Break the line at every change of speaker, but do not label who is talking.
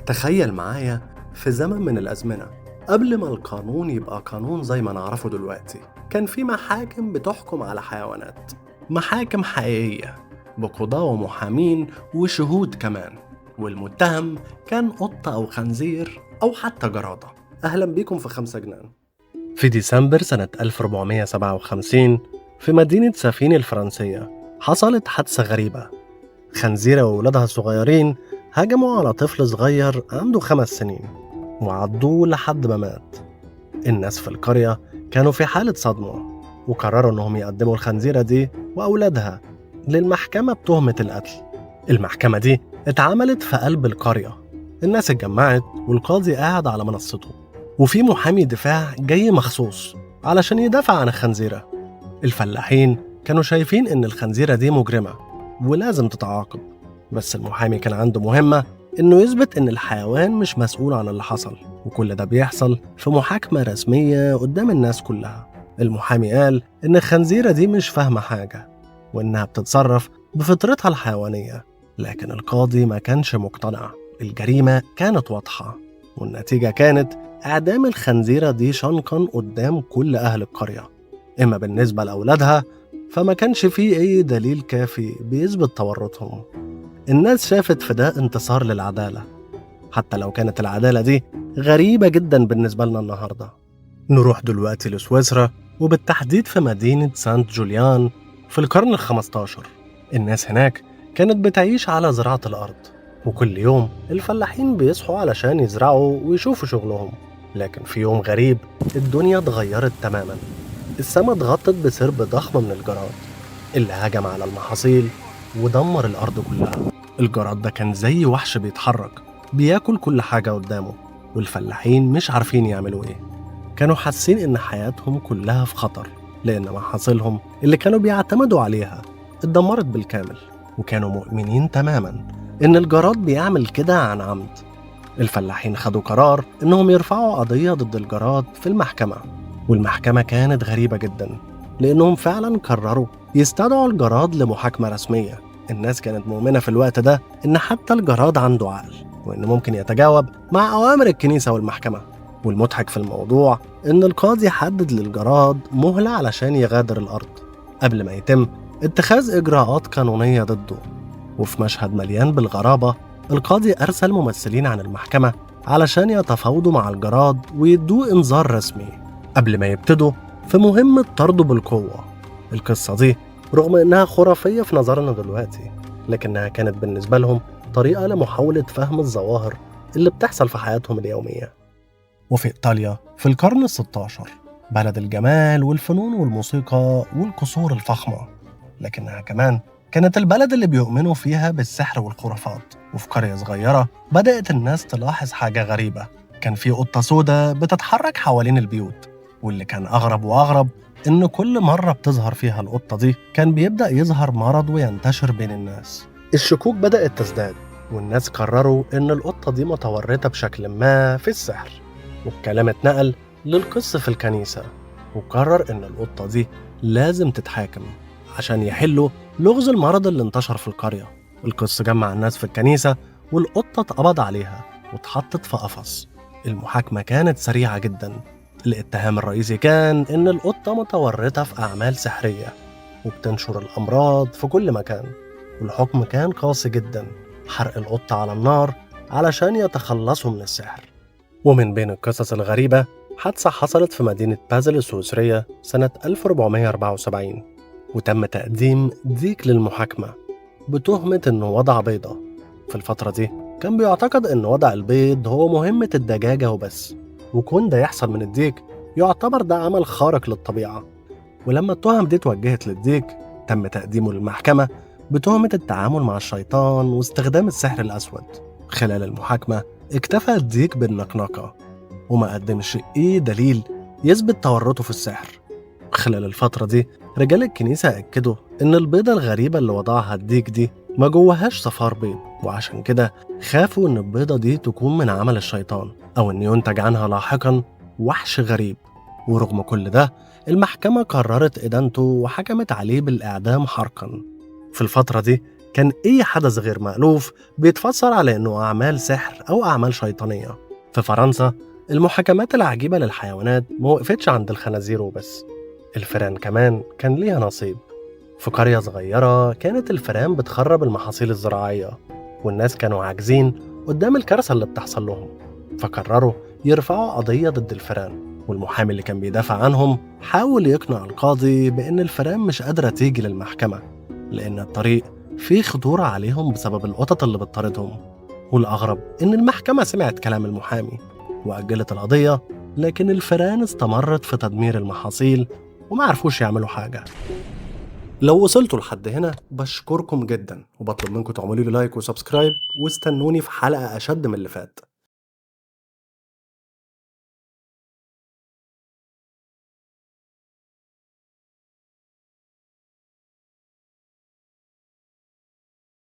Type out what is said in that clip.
تخيل معايا في زمن من الأزمنة قبل ما القانون يبقى قانون زي ما نعرفه دلوقتي، كان في محاكم بتحكم على حيوانات، محاكم حقيقية بقضاة ومحامين وشهود كمان، والمتهم كان قطة أو خنزير أو حتى جرادة. أهلا بيكم في 5 جنان. في ديسمبر سنة 1457 في مدينة سافيني الفرنسية حصلت حادثة غريبة. خنزيرة وولادها الصغيرين هجموا على طفل صغير عنده 5 سنين وعضوه لحد ما مات. الناس في القرية كانوا في حالة صدمة، وقرروا أنهم يقدموا الخنزيرة دي وأولادها للمحكمة بتهمة القتل. المحكمة دي اتعملت في قلب القرية، الناس اتجمعت والقاضي قاعد على منصته، وفي محامي دفاع جاي مخصوص علشان يدافع عن الخنزيرة. الفلاحين كانوا شايفين إن الخنزيرة دي مجرمة ولازم تتعاقب، بس المحامي كان عنده مهمة إنه يثبت إن الحيوان مش مسؤول عن اللي حصل، وكل ده بيحصل في محاكمة رسمية قدام الناس كلها. المحامي قال إن الخنزيرة دي مش فاهمة حاجة وإنها بتتصرف بفطرتها الحيوانية، لكن القاضي ما كانش مقتنع. الجريمة كانت واضحة، والنتيجة كانت إعدام الخنزيرة دي شنقا قدام كل أهل القرية. إما بالنسبة لأولادها فما كانش فيه أي دليل كافي بيثبت تورطهم. الناس شافت في ده انتصار للعدالة، حتى لو كانت العدالة دي غريبة جدا بالنسبة لنا النهاردة. نروح دلوقتي لسويسرا، وبالتحديد في مدينة سانت جوليان في القرن ال15. الناس هناك كانت بتعيش على زراعة الأرض، وكل يوم الفلاحين بيصحوا علشان يزرعوا ويشوفوا شغلهم. لكن في يوم غريب الدنيا اتغيرت تماما. السما اتغطت بسرب ضخم من الجراد اللي هجم على المحاصيل ودمر الأرض كلها. الجراد ده كان زي وحش بيتحرك، بياكل كل حاجة قدامه، والفلاحين مش عارفين يعملوا ايه. كانوا حاسين ان حياتهم كلها في خطر، لأن محاصيلهم اللي كانوا بيعتمدوا عليها اتدمرت بالكامل، وكانوا مؤمنين تماما ان الجراد بيعمل كده عن عمد. الفلاحين خدوا قرار انهم يرفعوا قضية ضد الجراد في المحكمة، والمحكمة كانت غريبة جدا لأنهم فعلا قرروا يستدعوا الجراد لمحاكمة رسمية. الناس كانت مؤمنة في الوقت ده إن حتى الجراد عنده عقل، وإنه ممكن يتجاوب مع أوامر الكنيسة والمحكمة. والمضحك في الموضوع إن القاضي حدد للجراد مهلة علشان يغادر الأرض قبل ما يتم اتخاذ إجراءات قانونية ضده. وفي مشهد مليان بالغرابة، القاضي أرسل ممثلين عن المحكمة علشان يتفاوضوا مع الجراد ويدوه إنذار رسمي قبل ما يبتدوا في مهمة طرده بالقوة. القصة دي رغم إنها خرافية في نظرنا دلوقتي، لكنها كانت بالنسبة لهم طريقة لمحاولة فهم الظواهر اللي بتحصل في حياتهم اليومية. وفي إيطاليا في القرن ال16، بلد الجمال والفنون والموسيقى والقصور الفخمة، لكنها كمان كانت البلد اللي بيؤمنوا فيها بالسحر والخرافات. وفي قرية صغيرة بدأت الناس تلاحظ حاجة غريبة. كان في قطة سودة بتتحرك حوالين البيوت، واللي كان أغرب وأغرب إن كل مرة بتظهر فيها القطة دي كان بيبدأ يظهر مرض وينتشر بين الناس. الشكوك بدأت تزداد، والناس قرروا إن القطة دي متورطة بشكل ما في السحر، والكلام اتنقل للقس في الكنيسة، وقرر إن القطة دي لازم تتحاكم عشان يحلوا لغز المرض اللي انتشر في القرية. القس جمع الناس في الكنيسة، والقطة اتقبض عليها واتحطت في قفص. المحاكمة كانت سريعة جدا. الاتهام الرئيسي كان إن القطة متورطة في أعمال سحرية وبتنشر الأمراض في كل مكان، والحكم كان قاسي جدا، حرق القطة على النار علشان يتخلصوا من السحر. ومن بين القصص الغريبة حادثة حصلت في مدينة بازل السويسرية سنة 1474، وتم تقديم ديك للمحاكمة بتهمة إنه وضع بيضة. في الفترة دي كان بيعتقد إن وضع البيض هو مهمة الدجاجة وبس، وكون ده يحصل من الديك يعتبر ده عمل خارق للطبيعة. ولما التهم دي اتوجهت للديك تم تقديمه للمحكمة بتهمة التعامل مع الشيطان واستخدام السحر الأسود. خلال المحاكمة اكتفى الديك بالنقنقة وما قدمش أي دليل يثبت تورطه في السحر. خلال الفترة دي رجال الكنيسة أكدوا إن البيضة الغريبة اللي وضعها الديك دي ما جواهاش صفار بيض، وعشان كده خافوا إن البيضة دي تكون من عمل الشيطان أو إن ينتج عنها لاحقا وحش غريب. ورغم كل ده المحكمة قررت إدانته وحكمت عليه بالإعدام حرقا. في الفترة دي كان أي حدث غير مألوف بيتفسر على إنه أعمال سحر أو أعمال شيطانية. في فرنسا المحاكمات العجيبة للحيوانات ما وقفتش عند الخنازير وبس، الفئران كمان كان ليها نصيب. في قرية صغيرة كانت الفئران بتخرب المحاصيل الزراعية، والناس كانوا عاجزين قدام الكارثة اللي بتحصل لهم، فقرروا يرفعوا قضية ضد الفئران. والمحامي اللي كان بيدافع عنهم حاول يقنع القاضي بأن الفئران مش قادرة تيجي للمحكمة لأن الطريق فيه خطورة عليهم بسبب القطط اللي بتطاردهم. والأغرب إن المحكمة سمعت كلام المحامي وأجلت القضية، لكن الفئران استمرت في تدمير المحاصيل وما عرفوش يعملوا حاجة. لو وصلتوا لحد هنا بشكركم جدا، وبطلب منكم تعملوا لي like و subscribe، واستنوني في حلقة أشد من اللي فات.